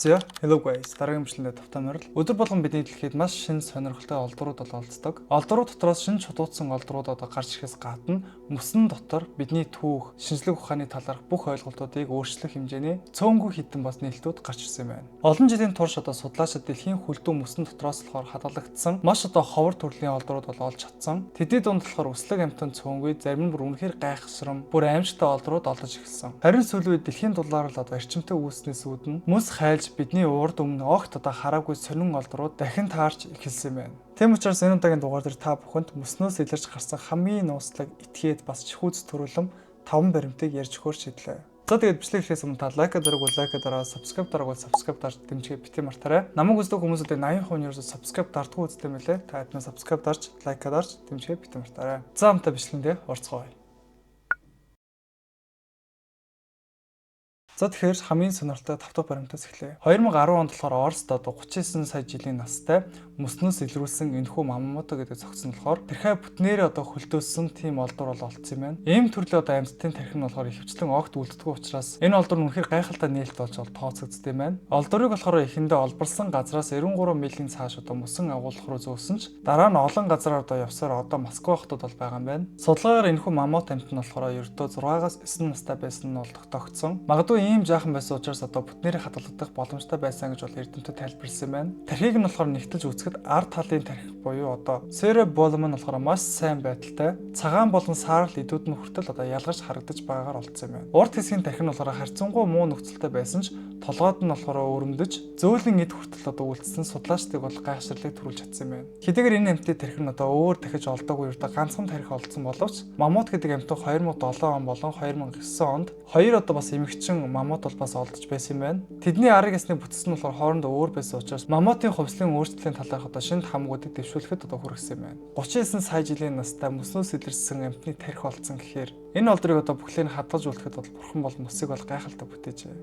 За, hello guys. Дараагийн бичлэгэндээ тавтай морил. Өдөр болгон бидний дэлхийд маш шинэ сонирхолтой олдрууд бол олддог. Олдрууд дотроос шинэ чудуудсан олдрууд одоо гарч ирэхээс гадна мөсөн дотор бидний түүх, шинжлэх ухааны талаарх бүх ойлголтуудыг өөрчлөх хэмжээний цөөнгүй хэдэн бас нээлтүүд гарч ирсэн байна. Олон жилийн турш одоо судлаачид дэлхийн хөлдөө мөсөн дотроос болохоор хадгалагдсан маш одоо ховор төрлийн олдрууд бол олж чадсан. Тэдний дунд болохоор өслөг амьтан цөөнгүй, зарим нь бүр үнэхээр гайхшрам, бүр аимшигтай олдрууд олдож эхэлсэн. Харин сүүлийн үед дэлхийн дулаар л одоо эрчимтэй үүснээс үүднэ мөс хайлж бидний урд өмнө огт одоо хараагүй сонин олдрууд дахин таарч эхэлсэн байна. Тийм учраас энэ удаагийн дугаар дээр та бүхэнд мөснөөс илэрч гарсан хамгийн нууцлаг, этгээд бас чихүүц төрүүлэм 5 баримтыг ярьж өгөхөөр шийдлээ. За, тэгээд бичлэг эхлэхээс өмнө та like дараагүй like дараа, subscribe дараагүй subscribe дарж дэмжихээ битгий мартаарай. Намайг үздэг хүмүүсүүдийн 80% нь ерөөсөө subscribe дардаггүй үздэг юм лээ. Та хэдэн subscribe дарж, like дарж дэмжихээ битгий мартаарай. За, хамтаа бичлэгэндээ орцгоё. За, тэгэхээр хамгийн сонирхолтой 5 дахь баримтаас эхлэе. 2010 онд болохоор Оросд одоо 39 сая жилийн настай мөснөөс илрүүлсэн энэхүү Маммото гэдэг цогц нь болохоор тархиа бүтнээрээ одоо хөлдөөсөн тийм олдвор бол олдсон юм байна. Ийм төрлийн одоо амьтдын тархи нь болохоор ихэвчлэн огт үлддэггүй учраас энэ олдвор нь үнэхээр гайхалтай нээлт болж бол тооцогдсон юм байна. Олдворыг болохоор эхэндээ олборлосон газраас 93 милийн цааш одоо мөсөн агуулгах руу зөөсөн ч дараа нь олон газараар одоо явсаар одоо Москва хотод бол байгаа юм байна. Судалгаагаар энэхүү маммот амьт нь болохоор ердөө 6-аас 9 настай байсан нь бол тогтсон. Магадгүй ийм жаахан байсан учраас одоо бүтнээрээ хадгалагдах боломжтой байсан гэж бол эрдэмтэд тайлбарласан байна. Тархийг нь болохоор нэгтэлж үзэхэд ард талын тархи буюу одоо cerebellum нь болохоор маш сайн байдалтай, цагаан болон саарал эдүүд нь хүртэл одоо ялгарч харагдаж байгаагаар олдсон юм байна. Урд хэсгийн тархи нь болохоор харьцангуй муу нөхцөлтэй байсан ч толгойд нь болохоор өрөмдөж, зөөлөн эд хүртэл одоо үлдсэн судлаачдыг бол гайхширлыг төрүүлж чадсан юм байна. Хэдийгээр энэ амьтны тархи нь одоо өөр дахиж олдоогүй ердөө ганцхан тархи олдсон боловч мамут гэдэг амьтан 2007 он болон 2009 онд хоёр одоо бас эмэгчин мамут бол бас олдож байсан юм байна. Тэдний арын ясны бүтэц нь болохоор хоорондоо өөр байсан учраас мамутын хувьслын өөрчлөлийн талаарх одоо шинэ таамгуудыг дэвшүүлэхэд одоо хүргэсэн юм байна. 39 сая жилийн настай мөснөөс илэрсэн амьтны тархи олдсон гэхээр энэ олдрыг одоо бүхлийг нь хадгалж үлдэхэд бол бурхан бол мөсийг бол гайхалтай бүтээжээ.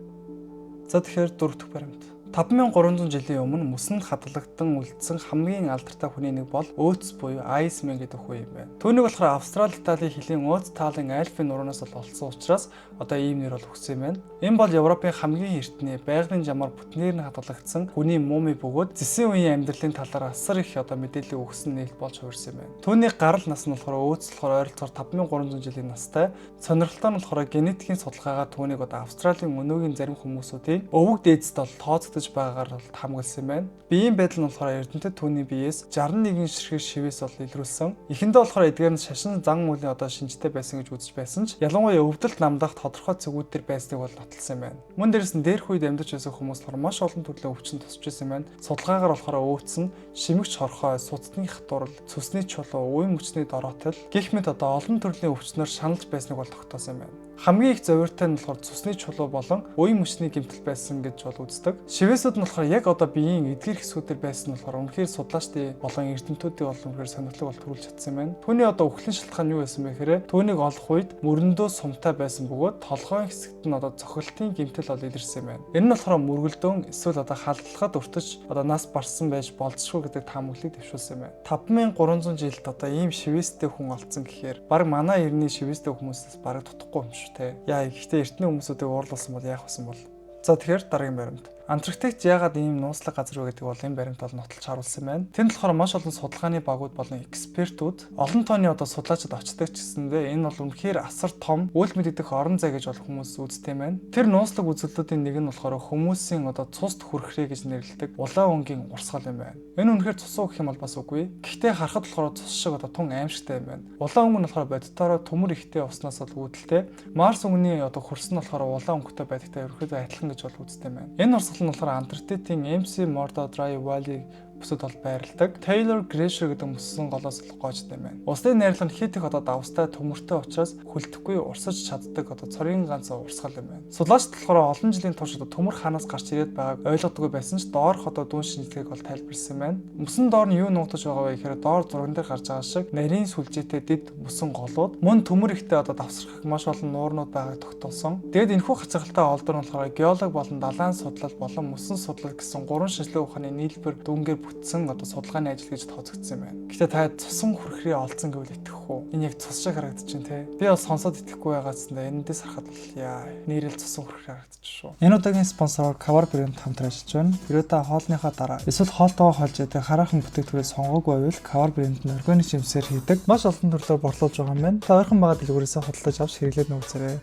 За, тэгэхээр дөрөв дэх баримт. 5300 жилийн өмнө мөсөнд хадгалагдсан үлдсэн хамгийн алдартай хүний нэг бол Өөц буюу Iceman гэдэг хүн юм байна. Түүнийг болохоор Австрали, Италийн хилийн Өөц таалын Альпийн нуурнаас бол олдсон учраас одоо ийм нэр бол өгсөн юм байна. Энэ бол Европын хамгийн эртний байгалийн жамаар бүтнээр нь хадгалагдсан хүний муми бөгөөд зэсийн үеийн амьдралын талаар асар их одоо мэдээлэл өгсөн нээлт болж хувирсан юм байна. Түүний гарал нас нь болохоор Өөц болохоор ойролцоогоор 5300 жилийн настай. Сонирхолтой нь болохоор генетикийн судалгаагаар түүнийг одоо Австралийн өнөөгийн зарим хүмүүсүүдийн өвөг дээдсэд бол тооцогдож байгаагаар бол таамагласан юм байна. Биеийн байдал нь болохоор эрдэмтэд түүний биеэс 61 ширхэг шивээс бол илрүүлсэн. Эхэндээ болохоор эдгээр нь шашин зан үйлийн одоо шинжтэй байсан гэж үзэж байсан ч ялангуяа өвдөлт намдах тодорхой цэгүүд төр байсныг бол нотолсон юм байна. Мөн дээрээс нь дээрх үед амьдарч байсан хүмүүс болохоор маш олон төрлийн өвчин тусч байсан юм байна. Судалгаагаар болохоор өөц нь шимэгч хорхой, судасны хатуурал, цөсний чулуу, үе мөчний дороотол гэх мэт одоо олон төрлийн өвчнөр шаналж байсныг бол тогтоосон юм байна. Хамгийн их зовиртой нь болохоор цусны чулуу болон уян мөчний гэмтэл байсан гэж бол үздэг. Шивээсүүд нь болохоор яг одоо биеийн эдгээр хэсгүүдээр байсан нь болохоор үнэхээр судлаачдын болон эрдэмтдүүдийн бол үнэхээр сонирхлыг бол төрүүлж чадсан юм байна. Түүний одоо үхлийн шалтгаан нь юу байсан бэ гэхээр түүнийг олох үед мөрөндөө сумтай байсан бөгөөд толгойн хэсэгт нь одоо цохилтын гэмтэл бол илэрсэн юм байна. Энэ нь болохоор мөргөлдөөн эсвэл одоо халдлагад өртөж одоо нас барсан байж болзошгүй гэдэг таамаглалыг дэвшүүлсэн юм байна. 5300 жилд одоо ийм шивээстэй хүн олдсон гэхээр баг манай эртний шивээстэй хүмүүсээс бараг дутахгүй юм шүү те. Яа, гэхдээ эртний хүмүүсүүдийг уурлуулсан бол яах вэ бол. За, тэгэхээр дараагийн баримт. Антарктикт яагаад ийм нууцлаг газар вэ гэдэг бол энэ баримт бол нотолж харуулсан байна. Тэнд болохоор маш олон судалгааны багууд болон экспертүүд, олон тооны одоо судлаачид очдог ч гэсэндээ энэ бол үнэхээр асар том үл мэдэгдэх орон зай гэж бол хүмүүс үздэг юм байна. Тэр нууцлаг үзүүлэлтүүдийн нэг нь болохоор хүмүүсийн одоо цуст хүрхрээ гэж нэрлэдэг улаан өнгийн урсгал юм байна. Энэ үнэхээр цус уу гэх юм бол бас үгүй. Гэхдээ харахад болохоор цус шиг одоо тун аимшигтай юм байна. Улаан өнгө нь болохоор бодитоороо төмөр ихтэй уснаас бол үүдэлтэй. Марс өнгөний одоо хөрс нь болохоор улаан өнгөтэй байдагтай ерөнхийдөө адилхан гэж бол үздэг юм байна. Энэ урсгал нь болохоор Антарктидын MC Murdo Dry Valley бүсэд бол байрладаг. Taylor Glacier гэдэг мөссөн голоос л гоожд юм байна. Усны найрлага нь хэт их одоо давстай төмөртэй учраас хөлдөхгүй урсаж чаддаг одоо цорын ганц урсгал юм байна. Судлаачид болохоор олон жилийн турш одоо төмөр хаанаас гарч ирээд байгааг ойлгодоггүй байсан ч доорх одоо дүүн шинжилгээг бол тайлбарласан байна. Мөсөн доор нь юу нуугдаж байгаа вэ гэхээр доор зурган дээр гарч байгаа шиг нарийн сүлжээтэй дэд мөсөн голууд мөн төмөр ихтэй одоо давсархах маш олон нуурнууд байгааг тогтоосон. Тэгээд энэхүү хацгалтай олдор нь болохоор геолог болон далайн судлал болон мөсөн судлал гэсэн гурван шинжилгээ ухааны нийлбэр дүнгээр бүтсэн одоо судалгааны ажил гэж тооцогдсон юм байна. Гэхдээ та цусан хүрхрээ олдсон гэвэл итгэх үү? Энэ яг цус шиг харагдчихээн те. Би бол сонсоод итгэхгүй байгаадсан да. Энэ дээс харахад бол яа, нэрэл цусан хүрхрээ харагдчих шүү. Энэ удаагийн спонсороор Cover брэнд хамтран ажиллаж байна. Хэрвээ та хоолныхаа дараа эсвэл хоолтойгоо холж яадаг хараахан бүтээгдэхүүнээ сонгоогүй байвал Cover брэнд нь органик жимсээр хийдэг маш олон төрлөөр борлуулж байгаа юм байна. Та ойрхон байгаа дэлгүүрээсээ худалдаж авч хэрэглээд үзээрэй.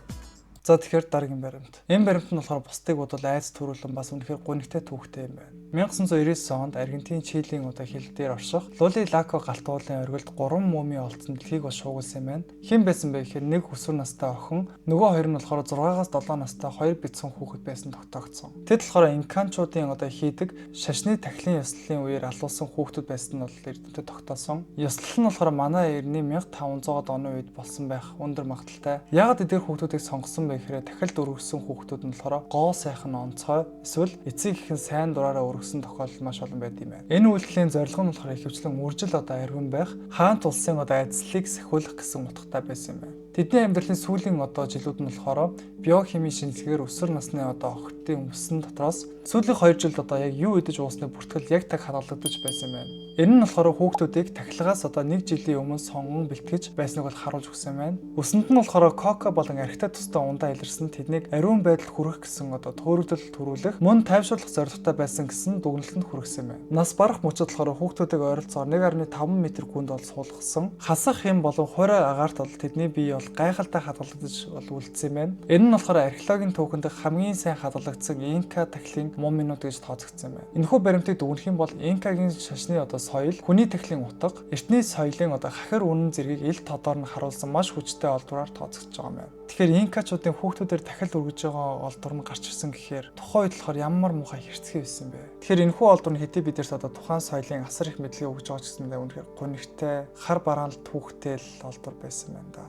За, тэгэхээр дараагийн баримт. Энэ баримт нь болохоор бусдыг бодвол айдас төрүүлэн бас үнэхээр гунигтай түүхтэй юм байна. 1999 онд Аргентин Чилийн одоо хил дээр орших Лули Лако галт уулын оргилд 3 муми олдсон дэлхийг бас шуугуулсан юм байна. Хэн байсан бэ гэхээр нэг өсвөр настай охин, нөгөө хоёр нь болохоор 6-аас 7 настай хоёр бяцхан хүүхэд байсан тогтоогдсон. Тэд болохоор инканчуудын одоо хийдэг шашны тахилын ёслолын үеэр алуулсан хүүхдүүд байсан нь бол эрдэмтэд тогтоосон. Ёслол нь болохоор манай эртний 1500-аад оны үед болсон байх өндөр магадлалтай. Яагаад эдгээр хүүхдүүдийг сонгосон бэ гэхээр тахилд өргөссөн хүүхдүүд нь болохоор гоо сайхан онцгой эсвэл эцэг эх нь сайн дураараа өргөсөн тохиолдол маш олон байд юм байна. Энэ үйлдэлийн зорилго нь болохоор ихэвчлэн үржил одоо ариун байх, хаант улсын одоо адислыг сахиулах гэсэн утгатай байсан юм байна. Тэдний амьдралын сүүлийн одоо жилүүд нь болохоор биохимийн шинжилгээгээр өсвөр насны одоо охидын өмсөн дотроос сүүлийн 2 жилд одоо яг юу идэж уусныг бүртгэл яг таг хадгалагдаж байсан юм байна. Энэ нь болохоор хүүхдүүдийг тахилгаас одоо 1 жилийн өмнө сонгон бэлтгэж байсныг бол харуулж өгсөн юм байна. Өсөнд нь болохоор кока болон архитай тустай ундаа илэрсэн тэднийг ариун байдалд хүргэх гэсэн одоо төөрөгдөл төрүүлэх мөн тайвшруулах зорилготой байсан гэсэн дүгнэлтэнд хүргэсэн юм байна. Нас барах мөчөд болохоор хүүхдүүдийг ойролцоогоор 1.5 м гүнд бол суулгасан. Хасах хэм болон хуурай агаарт бол тэдний бие бол гайхалтай хадгалагдаж бол үлдсэн юм байна. Энэ нь болохоор археологийн түүхэнд хамгийн сайн хадгалагдсан Инка тахилын муминууд гэж тооцогдсон юм байна. Энэхүү баримтыг дүгнэх юм бол Инкагийн шашны одоо соёл, хүний тахилын утга, эртний соёлын одоо хахир үнэн зэргийг ил тодоор нь харуулсан маш хүчтэй олдвраар тооцогдож байгаа юм байна. Тэгэхээр инкачуудын хүүхдүүдээр тахил өргөж байгаа олдвор нь гарч ирсэн гэхээр тухайн үед болохоор ямар муухай хэрцгий байсан бэ? Тэгэхээр энэхүү олдвор нь хэдий бидэрт одоо тухайн соёлын асар их мэдлэгийг өгж байгаа ч гэсэн үнэхээр гунигтай, хар бараан түүхтэй л олдвор байсан байна да.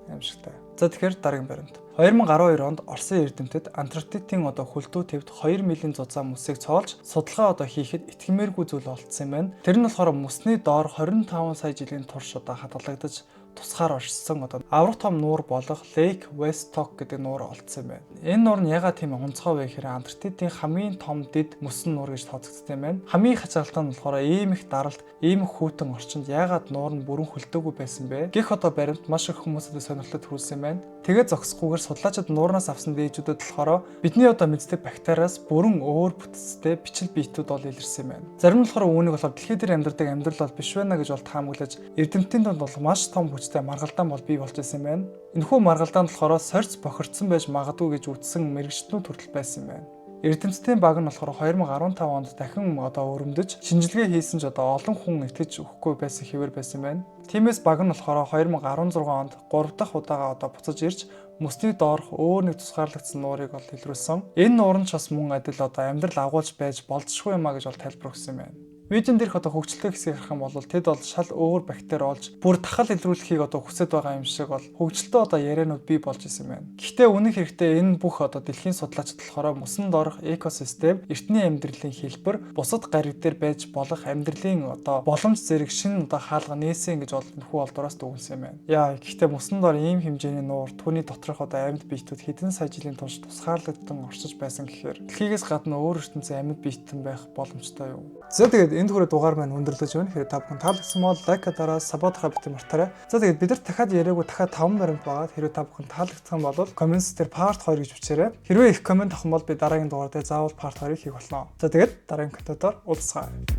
Аимшигтай. За, тэгэхээр дараагийн баримт. 2012 онд Оросын эрдэмтэд Антарктидын одоо хөлдөө твд 2 милийн зузаан мөсийг цоолж судалгаа одоо хийхэд итгэмээргүй зүйл олдсон юм байна. Тэр нь болохоор мөсний доор 25 сая жилийн турш одоо хадгалагдаж тусгаар оршсон одоо аварга том нуур болох Lake Vostok гэдэг нуур олдсон юм байна. Энэ нуур нь яагаад тийм онцгой вэ гэхээр Антарктидын хамгийн том дэд мөсөн нуур гэж тооцогдсон юм байна. Хамгийн хачаалтай нь болохоор ийм их даралт, ийм их хүйтэн орчинд яагаад нуур нь бүрэн хөлдөөгүй байсан бэ? Гэх одоо баримт маш их хүмүүсэд сонирхолтой төрүүлсэн юм байна. Тэгээд зогсохгүйгээр судлаачид нуурнаас авсан дээжүүдэд болохоор бидний одоо мэддэг бактериас бүрэн өөр бүтцтэй бичил биетүүд бол илэрсэн юм байна. Зарим нь болохоор үүнийг болохоор дэлхий дээр амьдардаг амьдрал бол биш байна гэж бол таамаглаж, эрдэмтдийн дунд бол маш том хүчтэй маргалдаан бол бий болж байсан юм байна. Энэхүү маргалдаанд болохоор сорьц бохирдсон байж магадгүй гэж үзсэн мэргэжтнүүд хүртэл байсан юм байна. Эрдэмтдийн баг нь болохоор 2015 онд дахин одоо өрөмдөж шинжилгээ хийсэн ч одоо олон хүн итгэж өгөхгүй байсан хэвээр байсан юм байна. Тиймээс баг нь болохоор 2016 онд 3 дахь удаага одоо буцаж ирж мөсний доорх өөр нэг тусгаарлагдсан нуурыг бол илрүүлсэн. Энэ нуур нь ч бас мөн адил одоо амьдрал агуулж байж болзошгүй юм а гэж бол тайлбар өгсөн юм байна. Видеон дээрх одоо хөгжилтэй хэсгийг харах юм бол тэд бол шал өөр бактери олж бүр тахал илрүүлэхийг одоо хүсэж байгаа юм шиг бол хөгжилтэй одоо яриануд бий болж исэн юм байна. Гэхдээ үнэн хэрэгтээ энэ бүх одоо дэлхийн судлаачид болохоор мөсөн доорх экосистем, эртний амьдралын хэлбэр, бусад гариг дээр байж болох амьдралын одоо боломж зэрэг шинэ одоо хаалга нээсэн гэж бол нөхөө олдвороос дүгнэсэн юм байна. Яа, гэхдээ мөсөн дор ийм хэмжээний нуур, түүний доторх одоо амьд биетүүд хэдэн сая жилийн турш тусгаарлагдсан оршиж байсан гэхээр дэлхийгээс гадна өөр ертөнцийн амьд биетэн байх боломжтой юу? За, тэгээд энэ түрүү дугаар маань өндөрлөж байна. Хэрэг та бүхэн таалагдсан бол like дараад sub дарахаа битгий мартаарай. За, тэгээд бид нар дахиад яриаггүй дахиад 5 баримт байгаа. Хэрвээ та бүхэн таалагдсан бол comments дээр part 2 гэж бичээрэй. Хэрвээ их comment авах юм бол би дараагийн дугаар дээр заавал part 2-ыг хийх болно. За, тэгээд дараагийн контентоор уулзцгаая.